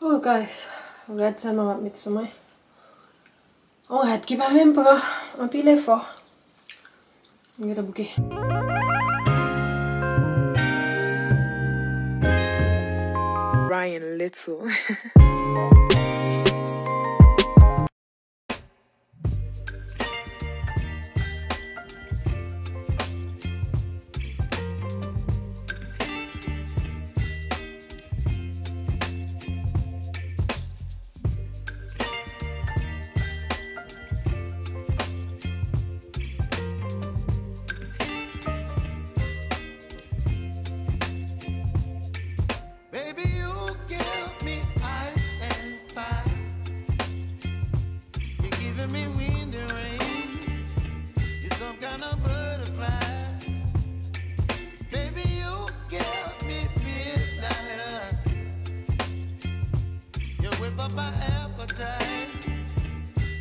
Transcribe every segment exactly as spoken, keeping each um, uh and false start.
Oh guys, rad sèlman m ap met sou mwen. On rad ki pa menm pran anpil efò. M gentan bouke. Ryan Little. Baby, you give me ice and fire. You're giving me wind and rain. You're some kind of butterfly. Baby, you give me midnight. You whip up my appetite.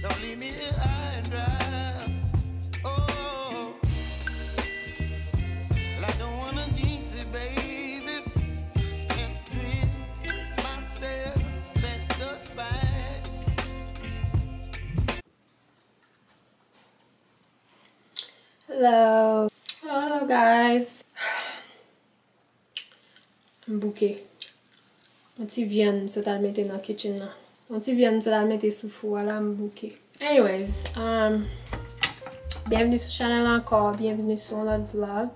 Don't leave me here high and dry. Oh, well, I don't wanna jinx it, baby, and twist myself at the spine. Hello. Hello, hello, guys. M bouke. Yon ti vyann m sot al mete nan kitchen nan. Yon ti vyann m sot al mete sou fou a la, m bouke. Anyways, um, byenvni sou chanèl la ankò, byenvni sou yon lòt vlog.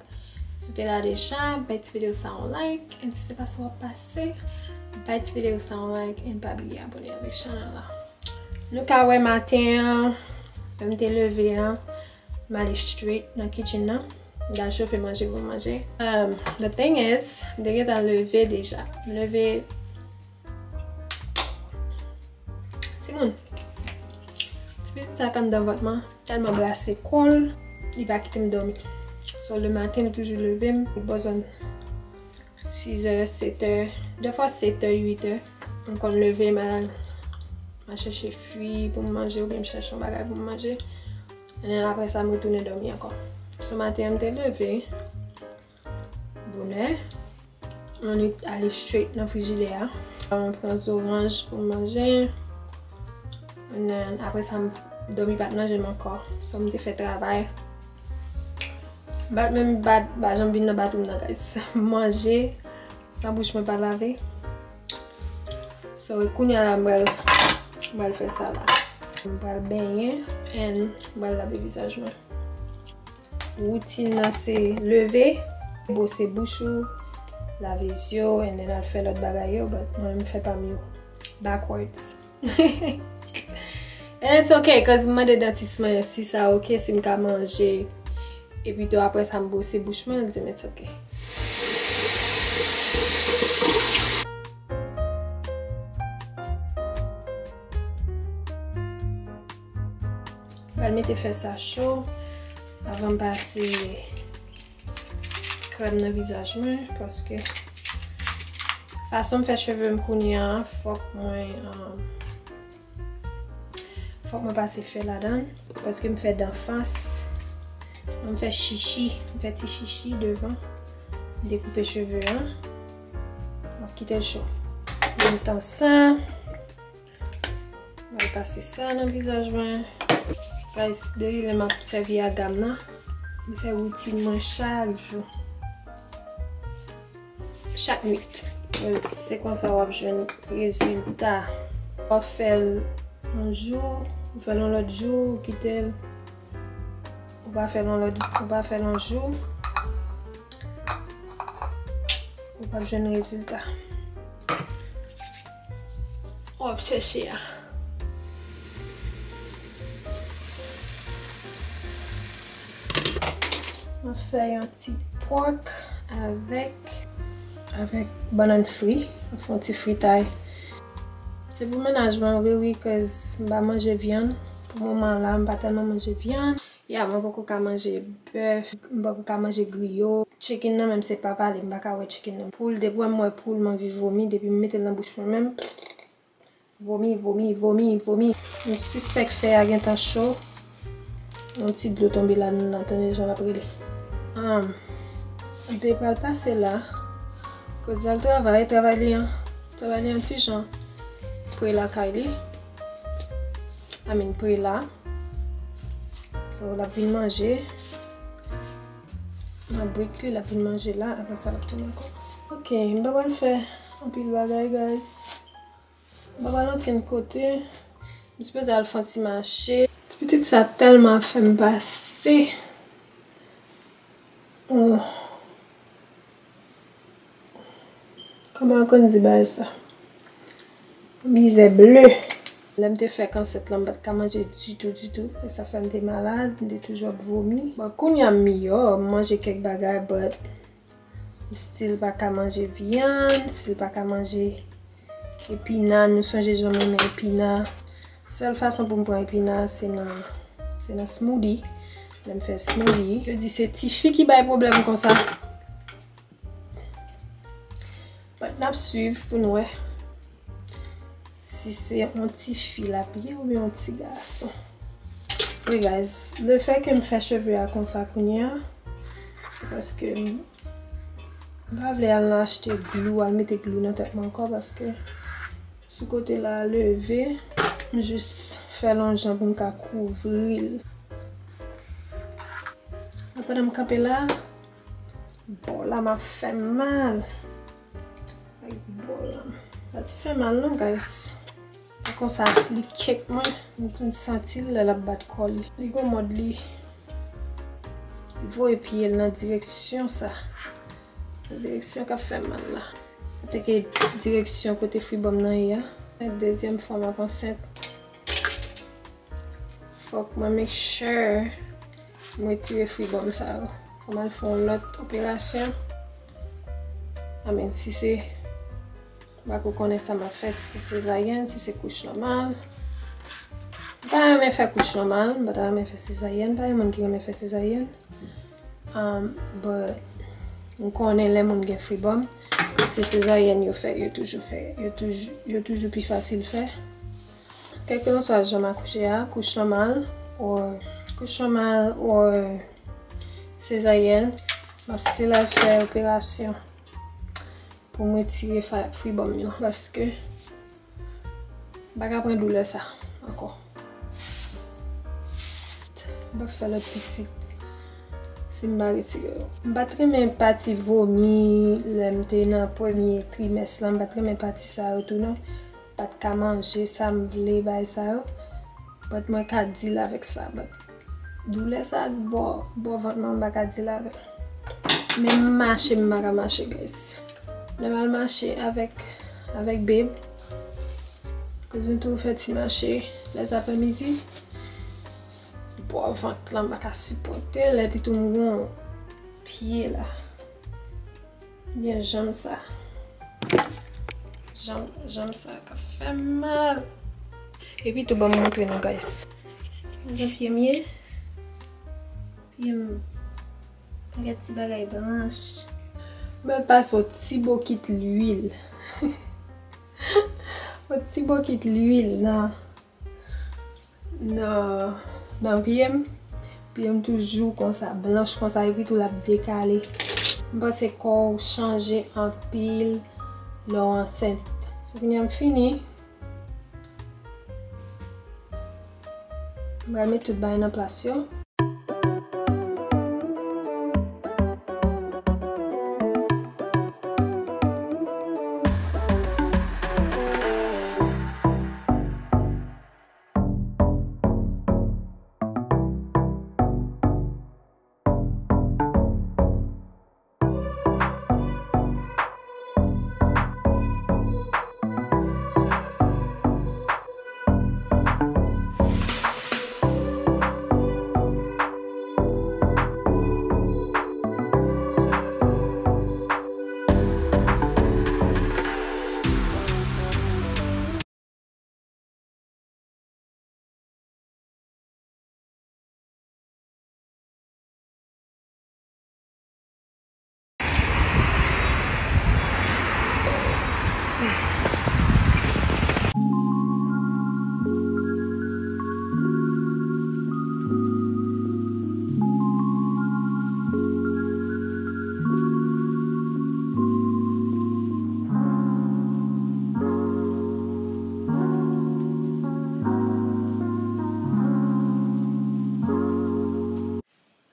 Si w te la deja, bay ti videyo sa yon like, and si se pa sa w ap pase, bay ti videyo sa yon like, and pa bliye abòne avèk chanèl la. Nou ka wè maten an, lè m te leve an, m ale straight nan kitchen nan. M t al chofe manje pou m manje. Um, the thing is, m te gentan leve deja. M leve. Timoun, ti pitit sa k anndan vant mwen tèlman brase kò l, li pa kite m dòmi. So, le maten, li toujou leve m, li bò zòn sizè, setè, defwa setè, uitè, m konn leve, m al, m al chèche fwi pou m manje oubyen m chèche yon bagay pou m manje. And then apre sa, m retounen dòmi ankò. So, maten an, m te leve bonè. M ale straight nan frijidè a. M pran zoranj pou m manje. And then, apre sa, m dòmi pa t nan je m ankò. So, m te fè travay. M pa t menm, m pa t, m pa janm vin nan batwouv nan, guys. M manje san bouch mwen pa lave. So, kounye a la, m pral, m pral fè sa la. M pral benyen and m pral lave vizaj mwen. Woutin nan se leve, bwose bouch ou, lave zye w, and then al fè lòt bagay yo, but mwen, m fè pa m yo backwards. And it's okay, 'cause m mande dantis mwen si sa ok, si m ka manje. Epi tou apre sa, m bwose bouch mwen, l di m it's okay. Pral mete fè sa cho avan m pase krèm nan vizaj mwen, paske fason m fè cheve m kounye a, fòk mwen, um, fòk mwen pase fè ladan l, paske m fè danfans, m fè chichi, m fè ti chichi devan, m dekoupe cheve an, m ap kite l cho. Menm tan sa, Mwen pase sa nan vizaj mwen. Guys, depi lè m ap sèvi a gam nan, m fè woutin mwen chak jou. Chak nwit. Well, se konsa w ap jwenn rezilta. W ap fè l yon jou, ou fè l yon lòt jou, ou kite l. Ou pa fè l yon lòt, ou pa fè l yon jou. Ou p ap jwenn rezilta w ap chèche a. Mwen fè yon ti pork avèk, avèk bannann fri. Mwen fè yon ti fritay. Se pou mennaj mwen, wi, wi, 'cause m pa manje vyann. Pou moman la, m pa tèlman manje vyann. Ya, mwen poko ka manje bèf, mwen poko ka manje griyo. Chicken nan menm se pa pale, m pa ka wè chicken nan. Poul, depi m wè poul, m anvi vomi, depi m mete l nan bouch mwen menm. Vomi, vomi, vomi, vomi. M sispèk fè a gentan cho. Yon ti dlo tonbe ladan l, tande jan l ap rele. Anm, m te pral pase la. Koz al travay, travay li an, travay li an ti jan. Pre lakay li. I mean, pre la. So, l ap vin manje. Nan brik li, l ap vin manje la. Apre sa, l ap tounen ankò. Ok, m pa pral fè anpil bagay, guys. M pa pral okenn kote. M sipoze al fè yon ti mache. Ti pitit sa tèlman fè m pase. Oh. Kòman yo konn di bagay sa? Mizè ble. Lè m te fèk ansent lan, m pa t ka manje ditou, ditou. E sa fè m te malad, m te toujou ap vomi. Bon, kounye a m miyò, m manje kèk bagay, but m still pa ka manje vyann, still pa ka manje epina. Nou sonje jan m renmen epina. Sèl fason pou m pran epina, se nan, se nan smoothie. Lè m fè smoothie. Yo di se tifi ki bay pwoblèm konsa. But n ap swiv pou n wè si se yon tifi l ap ye oubyen yon ti gason. Wi, guys, lefètke m fè cheve a konsa kounye a, se paske m m pa vle al nan achte glou, al mete glou nan tèt mwen ankò, paske sou kote la a leve, m jis fè l yon jan pou m ka kouvri l. Pandan m kanpe la, bò la m ap fè m mal. Ay, bò la. Sa ti fè mal non, guys. E konsa, li kèk mwen, m santi l lè l ap bat kò li. Li gon mòd li, li voye pye l nan direksyon sa. Nan direksyon k ap fè mal la. Kote ke direksyon kote fribòm nan ye a. Se dezyèm fwa m ap ansent. Fòk mwen make sure m retire fribòm sa yo. Fò m al fè yon lòt operasyon. I mean, si se, m pa ko konnen sa m ap fè, si se sezaryèn, si se kouch nòmal. M pa renmen fè kouch nòmal, m pa ta renmen fè sezaryèn, pa gen moun ki renmen fè sezaryèn. Um, but, m konnen lè moun gen fribòm, se sezaryèn yo fè, yo toujou fè, yo toujou, yo toujou pi fasil fè. Kèlkeswa jan m akouche a, kouch nòmal, or kouch nòmal, or sezaryèn, m ap still al fè operasyon pou m retire fa-, fribòm yo, paske m pa ka pran doulè sa ankò. M p ap fè lòt pitit si m pa retire yo. M pa t renmen pati vomi lè m te nan premye trimès lan, m pa t renmen pati sa yo tou non. Pa t ka manje sa m vle, bagay sa yo. But mwen ka deal avèk sa, but doulè sa ak bò, bò vant mwen, m pa ka deal avè l. Menm mache, m pa ka mache, guys. Lè m al mache avèk, avèk Babe, koz nou tou fè ti mache lèzaprèmidi, bò vant lan, m pa ka sipòte l, epi tou m gon pye la. Byen janm sa. Janm, janm sa k ap fè m mal. Epi tou ban m montre nou, guys. Jan pye m ye. Pye m. Gade ti bagay blanch. Mwen pase yon ti bokit lwil. Yon ti bokit lwil nan nan, nan pye m. Pye m toujou konsa, blanch konsa, epi tou l ap dekale. M panse kò w chanje anpil lè w ansent. So, kounye a m fini. M pral met tout bagay nan plas yo.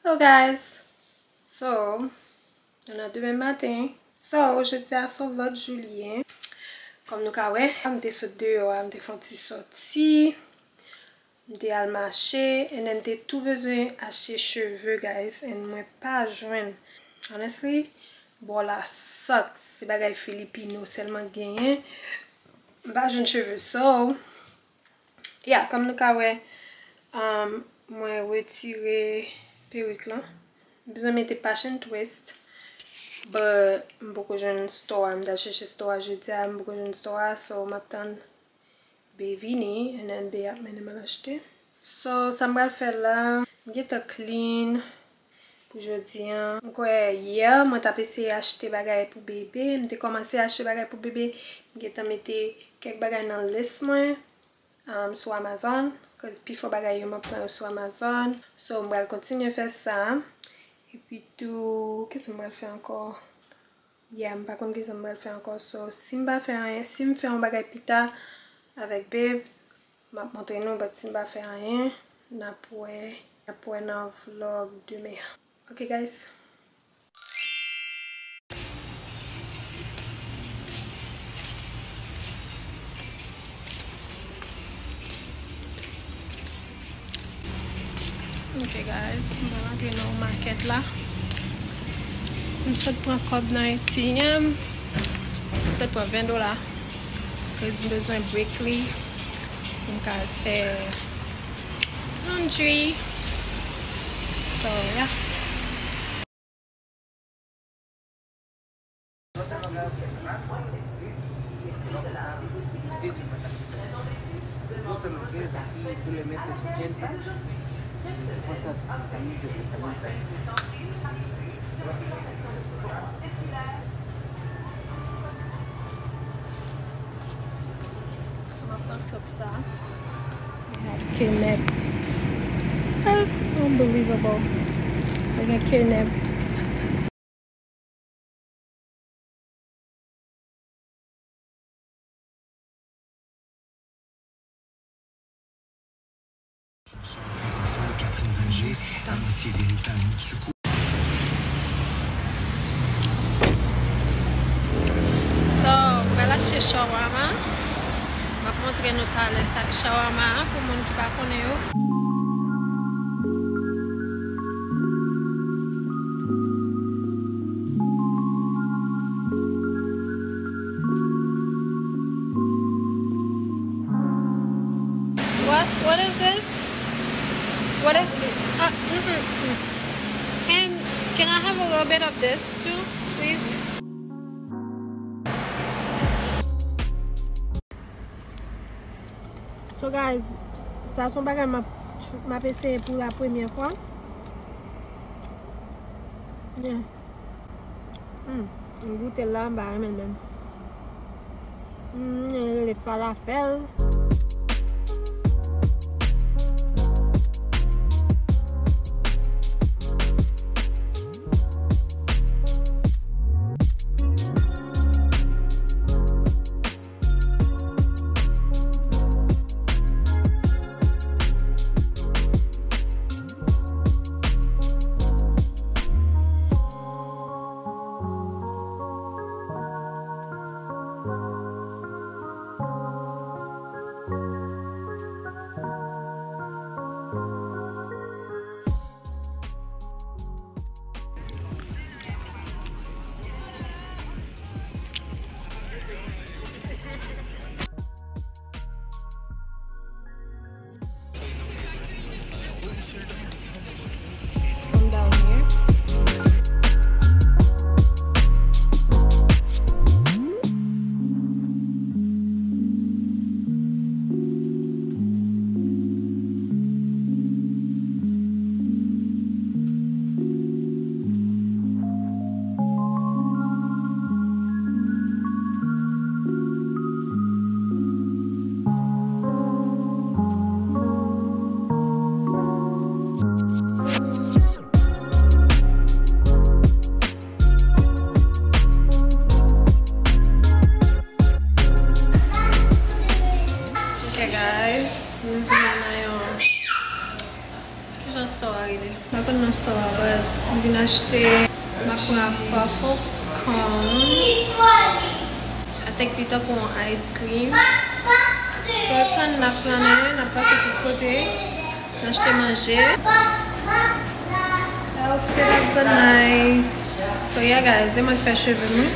Hello guys. So, nou nan demen maten. So, jodi a se yon lòt jou li ye. Kòm nou ka wè, m te sot deyò a, m te fè yon ti sòti. M te al mache, and then m te tou bezwen achte cheve, guys, and mwen pa jwenn. Honestly, bò la sucks. Se bagay Filipino sèlman genyen. M pa jwenn cheve, so, yeah, kòm nou ka wè, um, mwen retire perik lan. M bezwen mete patch and twist, but m poko jwenn store a. M t al chèche store a jodi a, m poko jwenn store a, so m ap tann Bae vini, and then Bae ap mennen m al achte. So, sa m pral fè la, m gentan clean pou jodi a. M kwè yè, mwen t ap eseye achte bagay pou bebe. M te kòmanse achte bagay pou bebe. M gentan mete kèk bagay nan list mwen, um, sou Amazon, 'cause pifò bagay yo m ap pran yo sou Amazon. So, m pral kontinye fè sa. Epi tou, kisa m pral fè ankò? Yeah, m pa konn kisa m pral fè ankò. So, si m pa fè anyen, si m fè yon bagay pita avèk Babe, m ap montre nou, but si m pa fè anyen, n ap wè, n ap wè nan vlog demen. Ok, guys. Ok, guys, m pral antre nan makèt la. M sot pran kòb nan A T M. M sot pran ven dola. 'Cause m bezwen break li pou m ka al fè laundry. So, yeah. Yo te lo que es así, tú le metes ochenta, pasa sesenta mil, setenta mil pesos. M ap pran sòp sa. They have kidnap. That's unbelievable. They got kidnapped. So, m pral achte shawarma. M ap montre nou talè sa k shawarma a pou moun ki pa konnen yo. What, what is this? What is, uh, mm, mm, mm. And can I have a little bit of this too, please? So guys, sa se yon bagay m ap, m ap eseye pou la premyè fwa. Yeah. Hmm, m goute l la, m pa renmen l menm. Hmm, li rele falafel. From down here. Ok, guys, m vin nan yon, ki Nan store a rele. M pa konn nan store a, but m vin achte, m ap pran puff cone. I think li tankou yon ice cream. So, flann n ap flannen, n ap pase tout kote. N achte manje. Outfit of the night. So yeah guys, se mwen k fè cheve m wi.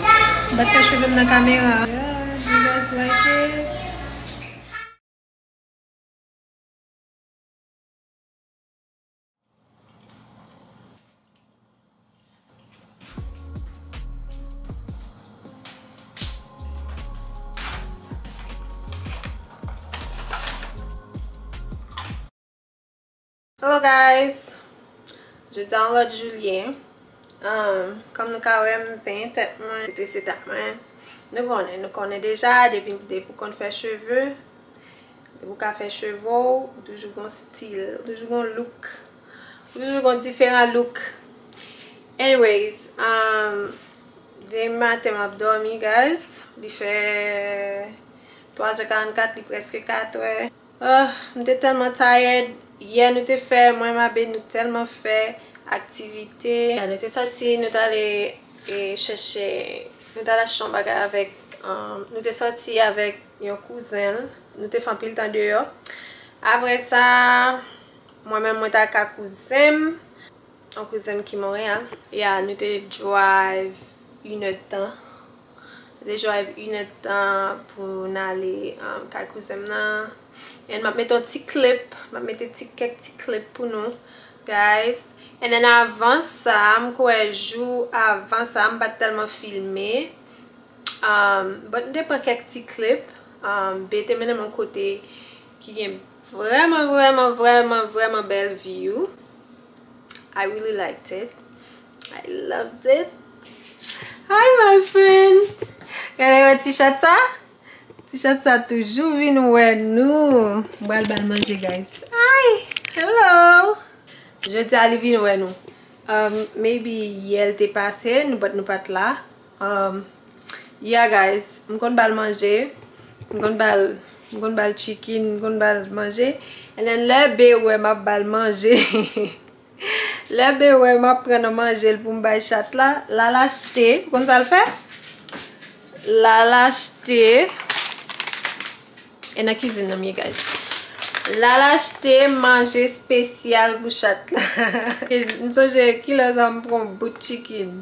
M pa t fè cheve m nan kamera. Yeah, do you guys like it? Hello guys! Jodi a yon lòt jou li ye. Um, kòm nou ka wè, m penyen tèt mwen, trese tèt mwen. Nou konnen, nou konnen deja, depi, depi w konn fè cheve, depi w ka fè cheve w, ou toujou gon stil, ou toujou gon look, ou toujou gon diferan look. Anyways, um, demen maten m ap dòmi, guys. Li fè twa zè karannkat, li prèske kat è. Ah, m te tèlman tired. Yè nou te fè, mwen, Mabe, nou tèlman fè aktivite. Nou te sòti, nou t ale, e, chèche, nou t al achte yon bagay avèk, um, nou te sòti avèk yon kouzen l. Nou te fè anpil tan deyò. Apre sa, mwen menm, mwen t al ka kouzen m. Yon kouzen m ki Monreyal. Ya, nou te drive inèdtan. Nou te drive inèdtan pou n ale, um, kay kouzen m nan. And m ap mete yon ti clip, m ap mete ti, kèk ti clip pou nou, guys. And then avan sa, m kwè jou avan sa, m pa t tèlman filme. Um, but m te pran kèk ti clip. Um, Be te mennen m yon kote ki gen vrèman, vrèman, vrèman, vrèman bèl view. I really liked it. I loved it. Hi, my friend. Gade yon ti chat sa? Ti chat sa toujou vin wè nou. M pral ba l manje, guys. Hi. Hello. Jodi a li vin wè nou. Um, maybe yè l te pase, nou, but nou pa t la. Um, yeah, guys, m konn ba l manje. M konn ba l, m konn ba l chicken, m konn ba l manje. And then lè Be wè m ap ba l manje. Lè Be wè m ap pran nan manje l pou m bay chat la, l al achte. Ou konn sa l fè? L al achte. E nan kizin nan m ye, guys. L al achte manje espesyal pou chat la. E m sonje kilè sa m pran yon bout chicken.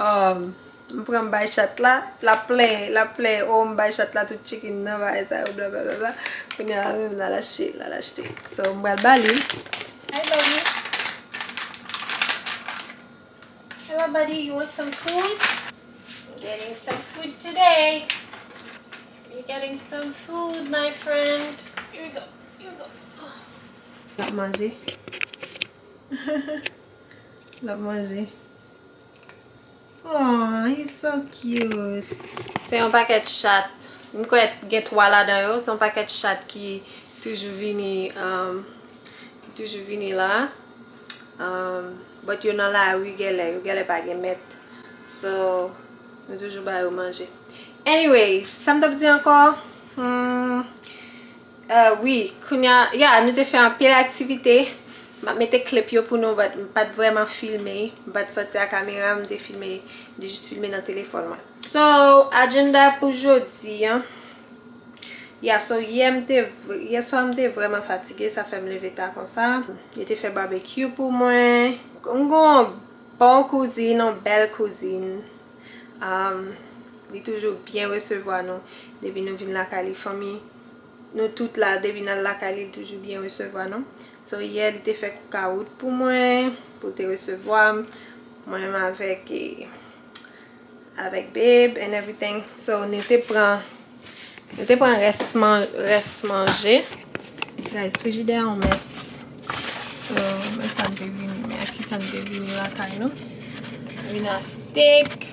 Um, m pran m bay chat la, l ap plenyen, l ap plenyen, oh, m bay chat la tout chicken nan, bagay sa yo, bla, bla, bla, bla. Kounye a la menm, l al achte, l al achte. So, m pral ba li. Hi, buddy. Hello, buddy. You want some food? You're getting some food today. You're getting some food, my friend. Here we go. Here we go. L ap manje. L ap manje. Oh, he's so cute. Se yon pakèt chat. M kwè gen twa ladan yo. Se yon pakèt chat ki toujou vini, um, ki toujou vini la. Um, but yo nan lari genlè, yo genlè pa gen mèt. So, nou toujou ba yo manje. Anyway, sa m t ap di ankò? Hmm, uh, wi, kounye a, ya, nou te fè anpil aktivite. M ap mete clip yo pou nou, but m pa t vrèman filme. M pa t sòti ak kamera, m te filme, m te jis filme nan telefòn mwen. So, agenda pou jodi a. Ya, so, yè m te v-, yè swa m te vrèman fatige, sa fè m leve ta konsa. Li te fè barbecue pou mwen. M gon bon kouzin, yon bèl kouzin. Um, li toujou byen resevwa nou. Depi nou vin lakay li, fanmi, nou tout la, depi n al lakay li, li toujou byen resevwa nou. So, yè, li te fè koukawòt pou mwen, pou l te resevwa m. Mwen menm avèk, e, avèk Babe and everything. So, nou te pran, nou te pran rès man-, rès manje. Guys, frijidè a yon mès. So, men sa m te vini, men ak ki sa m te vini lakay nou. Vin a steak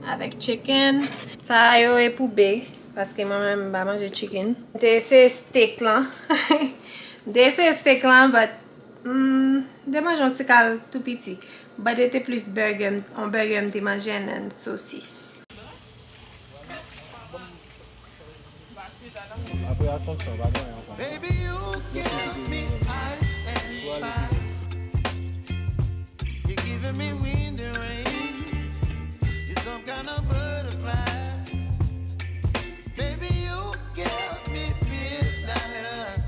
avèk chicken. Sa yo e pou Be, paske mwen menm m pa manje chicken. M te eseye steak lan. M te eseye steak lan, but Hmm, m te manje yon ti kal tou piti. But e te plis burger, m, yon burger m te manje and then sosis. Apre Assomption, pa gen anyen ankò. Baby, you give me ice and You're giving me wind and rain. You're some kind of butterfly. Baby, you give me midnight.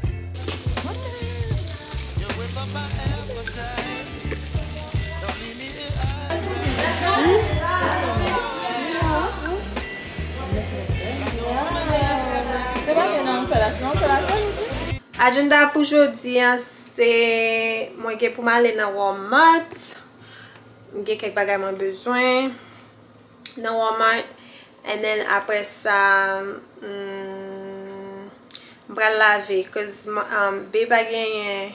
You whip up my appetite. Don't leave me here. Ajanda pou jodi a, se mwen gen pou m ale nan Walmart. M gen kèk bagay mwen bezwen nan Walmart. And then apre sa, mm, m pral lave. Cause um, Be pa genyen,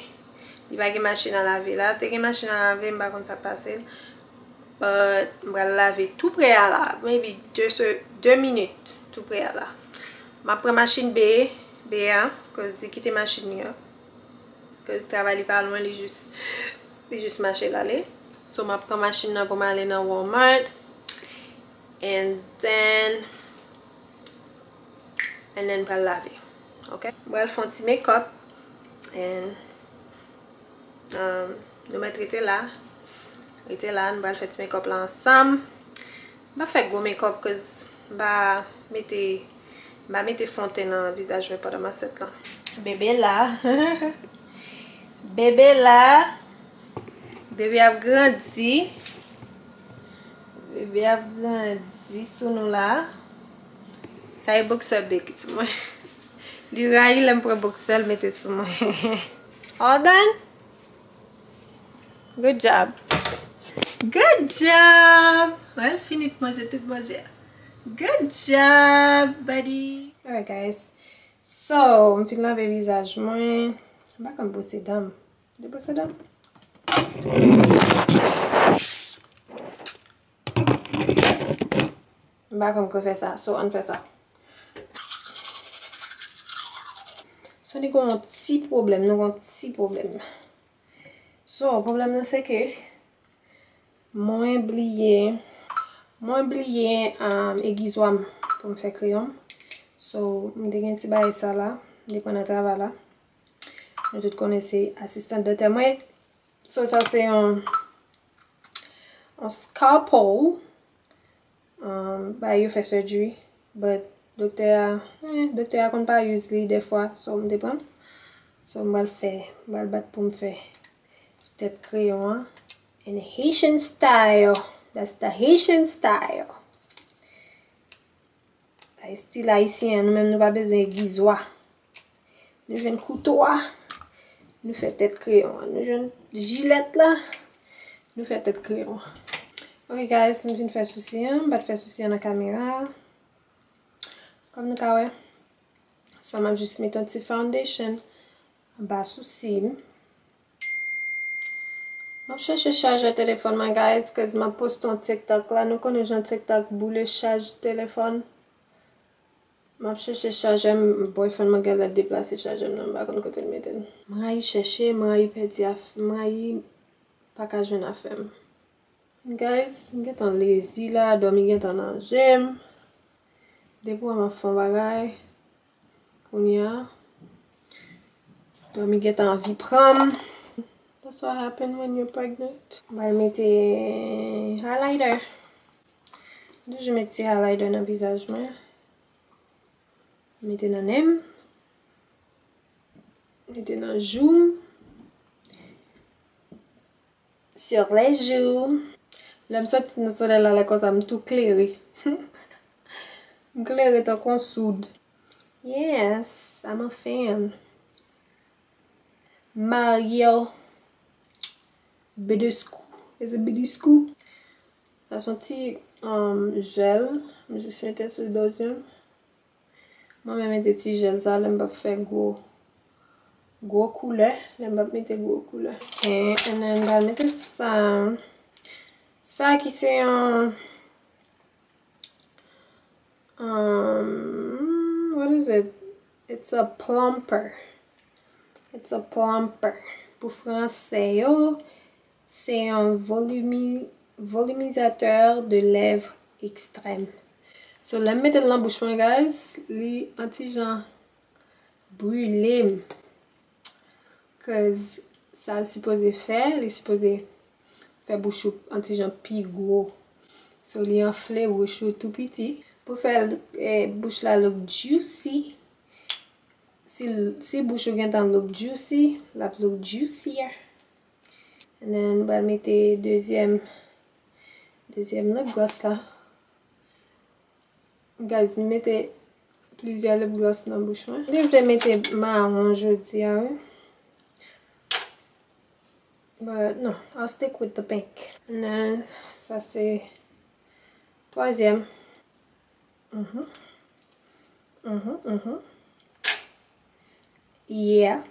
li pa gen machin a lave la. Te gen machin a lave, m pa konn sa k pase l. But m pral lave tou pre a la. Maybe de, se, de minit tou pre a la. M ap pran machin Be, Be a, cause li kite machin li an. Cause travay li pa lwen, li jis, li jis mache l ale. So m ap pran machin nan pou m ale nan Walmart. And then, and then pral lave. Ok? M pral fè yon ti make up. And um, nou mèt rete la. Rete la, nou pral fè ti make up la ansanm. M pa fè gwo make up cause m pa mete, m pa mete fon ten nan vizaj mwen pandan m ansent lan. Bebe la. Bebe la. Bebe ap grandi. Bebe ap grandi sou nou la. Sa e boksè Be ki sou mwen. Li rayi lè m pran boksè l mete sou mwen. All done? Good job. Good job. Well, fini manje tout manje. Good job, buddy. Alright, guys. So, m fin lave vizaj mwen. M pa konn bwose dan m. De bwose dan m. M pa konn ko fè sa. So, ann fè sa. So, nou gen yon ti pwoblèm. Nou gen yon ti pwoblèm. So, pwoblèm nan se ke mwen bliye, mwen bliye um, egizwa m pou m fè kreyon m. So, m te gen ti bagay sa la, m te pran nan travay la. Nou tout konnen se asistan dantè mwen. So, sa se yon, yon scalpel. Um, ba yo fè surgery. But doktè a, eh, doktè a konn pa use li dèfwa, so m te pran. So m pral fè, m pral bat pou m fè tèt kreyon an. In Haitian style. That's the Haitian style. Sa e stil ayisyen an, nou menm nou pa bezwen egizwa. Nou jwenn kouto a, nou fè tèt kreyon an. Nou jwenn jilèt la, nou fè tèt kreyon an. Ok guys, m fin fè sousi an, m pa t fè sousi an nan kamera. Kòm nou ka wè, sa m ap jis mete yon ti foundation anba sousi m. M ap chèche chajè telefòn mwen guys, cause m ap poste yon TikTok la. Nou konnen jan TikTok boule chaj telefòn. M ap chèche chajè m, boyfriend mwen genlè deplase chajè m nan, m pa konn kote l mete l. M rayi chèche, m rayi pèdi afè, m rayi pa ka jwenn afè m. Guys, m gentan lezi la, dòmi gentan nan je m. Depi w wè m ap fè yon bagay, kounye a, dòmi gentan anvi pran m. That's what happen when you're pregnant. M pral mete highlighter. M toujou met ti highlighter nan vizaj mwen. Mete nan nen m. Mete nan jou m. Sur les joues. Lè m soti nan solèy la, lè konsa m tou klere. M klere tankou yon soud. Yes, I'm a fan. Mario Badescu. Is it Badescu? Sa se yon ti um, jèl. M jis mete sou do zye m. Mwen menm mete ti jèl sa lè m p ap fè gwo gwo koulè, lè m p ap mete gwo koulè. Ok, and then m pral mete sa. Sa ki se yon um, what is it? It's a plumper. It's a plumper. Pou fransè yo, se yon volumi, volumisateur de lèvres extrême. So, lè m mete l nan bouch mwen, guys, li an ti jan brile m. Cause Sa l sipoze fè, li sipoze fè bouch ou an ti jan pi gwo. So, li anfle bouch ou tou piti. Pou fè, eh, bouch la look juicy. Si, si bouch ou gentan look juicy, l ap look juicier. And then, m pral mete dezyèm, dezyèm lip gloss la. Guys, m mete plizyè lip gloss nan bouch mwen. M te vle mete mawon jodi a, wi. But no, I'll stick with the pink. And then, sa se twazyèm. Mhm. Mhm, mhm. Yeah.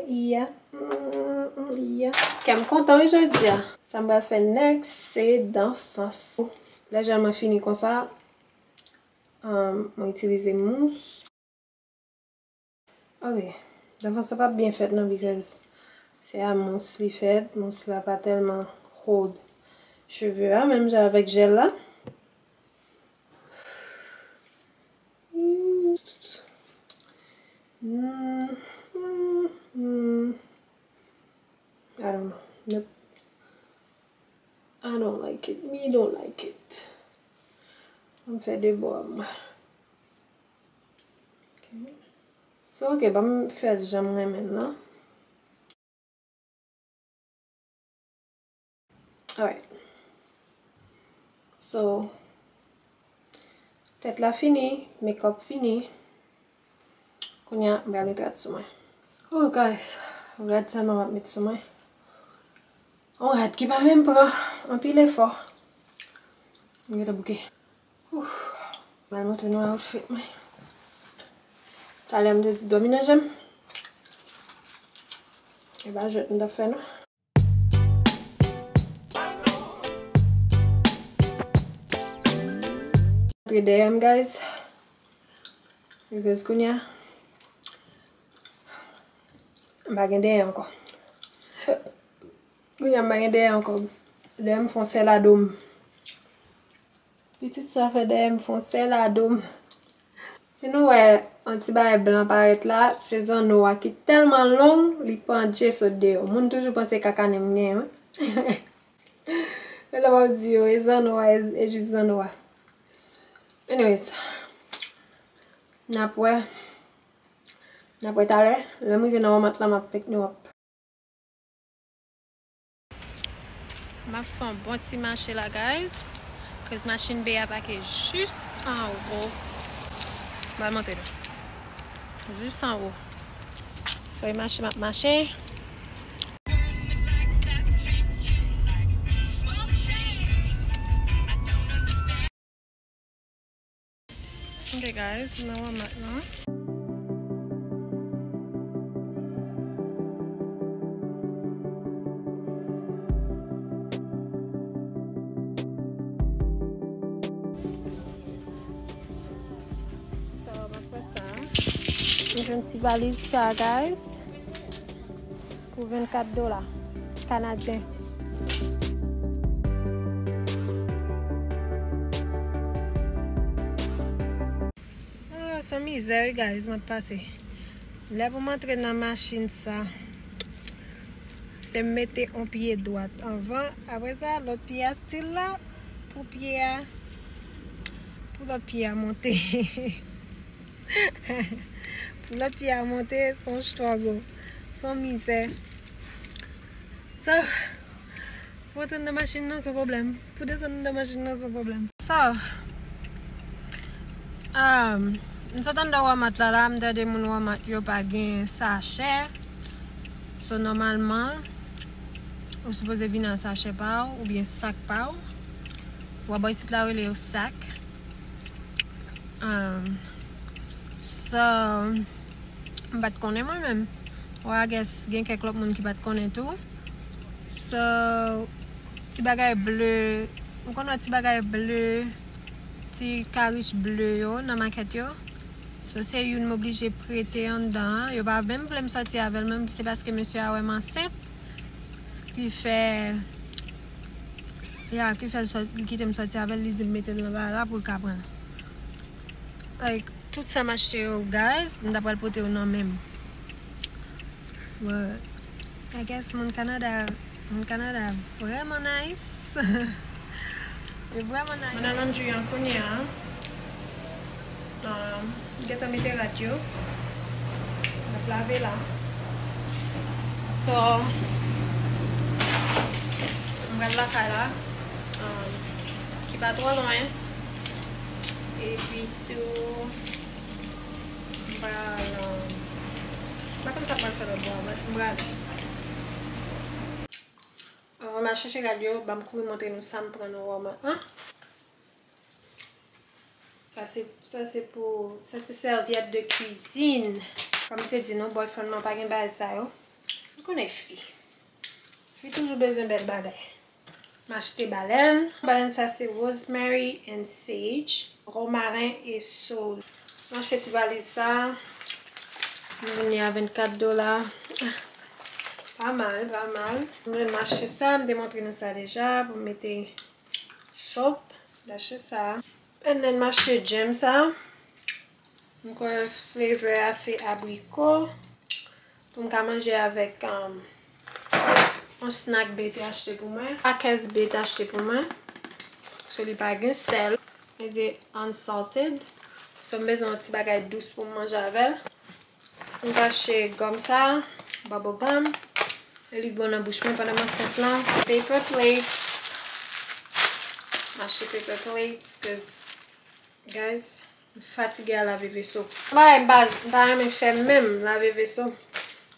Yeah. Mm, mm, yeah. Kè m kontan wi jodi a. Sa m pral fè next, se dan fans. Lè jèl mwen fini konsa, um, mwen itilize mous. Ok. Dan fans sa p ap byen fèt non, because se a mous li fèt. Mous la pa tèlman hold cheve a, menm jan avèk jèl la. Mm, mm, mm. I don't know. Nope. I don't like it. Me don't like it. M fè de bò a mwen. Ok. So, ok, ban m fè l jan m renmen l lan. Alright. So, tèt la fini, makeup fini. Kounye a, m pral met rad sou mwen. Oh, guys, rad sèlman m ap met sou mwen. Yon rad ki pa menm pran anpil efò. M gentan bouke. Ouf. M al montre nou outfit mwen. Talè m te di dòmi nan je m. E pa jwèt m t ap fè non. Antre dèyè m, guys. Because kounye a, m pa gen dèyè ankò. Kounye a m pa gen dèyè ankò. Dèyè m fè yon sèl a do m. Pitit sa fè dèyè m fè yon sèl a do m. Si nou wè yon ti bagay blan parèt la, se zanno a ki tèlman long, li pran dje sot deyò. Moun toujou panse kaka nen m genyen, wi. E lè w ap di yo, e zanno a, e, e jis zanno a. Anyways, n ap wè, n ap wè talè. Lè m rive nan Walmart la, m ap pick nou up. M ap fè yon bon ti mache la, guys. Cause machin Bee a pake jis anwo. M pral montre nou. Jis anwo. So, e mache m ap mache. Ok, guys, m nan Walmart lan. So, m ap fè sa. M jwenn ti valiz sa, guys. Pou vennkat dola kanadyen. Oh, se yon mizè, wi, guys, m ap pase. Lè pou m antre nan machin sa, se m mete yon pye dwat anvan. Apre sa, lòt pye a still la pou pye a, pou lòt pye a monte. Pou lòt pye a monte, se yon struggle. Se yon mizè. So, pou antre nan machin nan, se yon pwoblèm. Pou desann nan machin nan, se yon pwoblèm. So, um, m sot anndan Walmart la, la, m tande moun Walmart yo pa gen sachè. So, nòmalman, ou sipoze vin ak sachè pa w, oubyen sak pa w. W ap wè isit la, yo rele yo sak. Um, so, m pa t konnen mwen menm. Well, I guess, gen kèk lòt moun ki pa t konnen tou. So, ti bagay ble, ou konn wè ti bagay ble, ti karich ble yo nan makèt yo. So, se youn m oblije prete anndan an. Yo pa menm vle m sòti avè l, menm se paske mesye a wè m ansent. Ki fè, ya, ki fè l sòt-, li kite m sòti avè l, li di m mete l nan bagay la pou l ka pran l. Like, tout sa m achte yo, guys, m ta pral pote yo nan men m. But I guess moun Kanada, moun Kanada vrèman nice. Yo vrèman nice. Mwen nan laundry an kounye a. Um, m gentan mete rad yo. M ap lave la. So, m pral lakay la. Um, ki pa twò lwen. Epi tou, m pral, um, m pa konn sa m pral fè lòt bò a, but m prale. Anvan m al chèche rad yo, ban m kouri montre nou sa m pran nan Walmart lan. Sa se, sa se pou, sa se sèvyèt de kwizin. Kòm m te di nou, boyfriend mwen pa gen bagay sa yo. Ou konnen fi. Fi toujou bezwen bèl bagay. M achte balèn. Balèn sa se rosemary and sage, romaren e sole. M achte ti valiz sa. M vin li a vennkat dola. Pa mal, pa mal. M achte sa, m te montre nou sa deja, pou m mete soap. M achte sa. And then m achte djem sa. M kwè flavor a se abriko. Pou m ka manje avèk, um, yon snack Bae te achte pou mwen. Crackers Bae te achte pou mwen. So li pa gen sèl. Li di unsalted. So m bezwen yon ti bagay dous pou m manje avè l. M te achte gòm sa, bubble gum. E li bon nan bouch mwen pandan m ansent lan. Paper plates. M achte paper plates, 'cause, guys, m fatige a lave veso. Yon bagay m pa, m pa renmen fè menm, lave veso.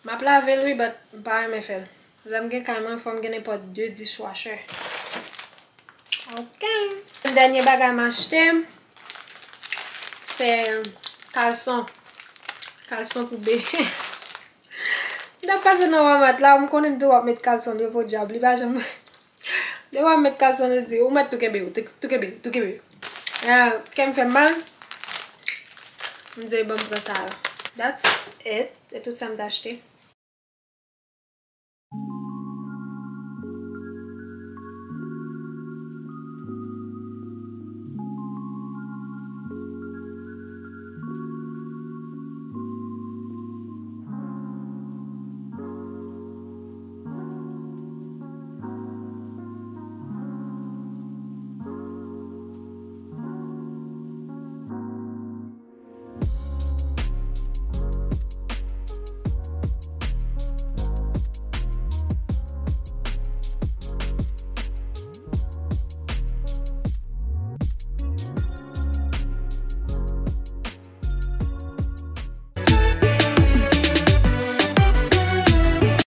M ap lave l wi, but m pa renmen fè l. Lè m gen kay mwen, fò m gen nenpòt de dishwasher. Ok. Dènye bagay m achte, se kalson. Kalson pou Bae. M t ap pase nan Walmart la, m konnen m te w ap met kalson yo podyab, li pa janm. Depi w ap met kalson, li di, ou mèt tou kenbe yo, tou, tou kenbe yo, tou kenbe yo. Ah, kè m fè m mal. M di, bon, m pran sa yo. That's it. Se tout sa m t achte.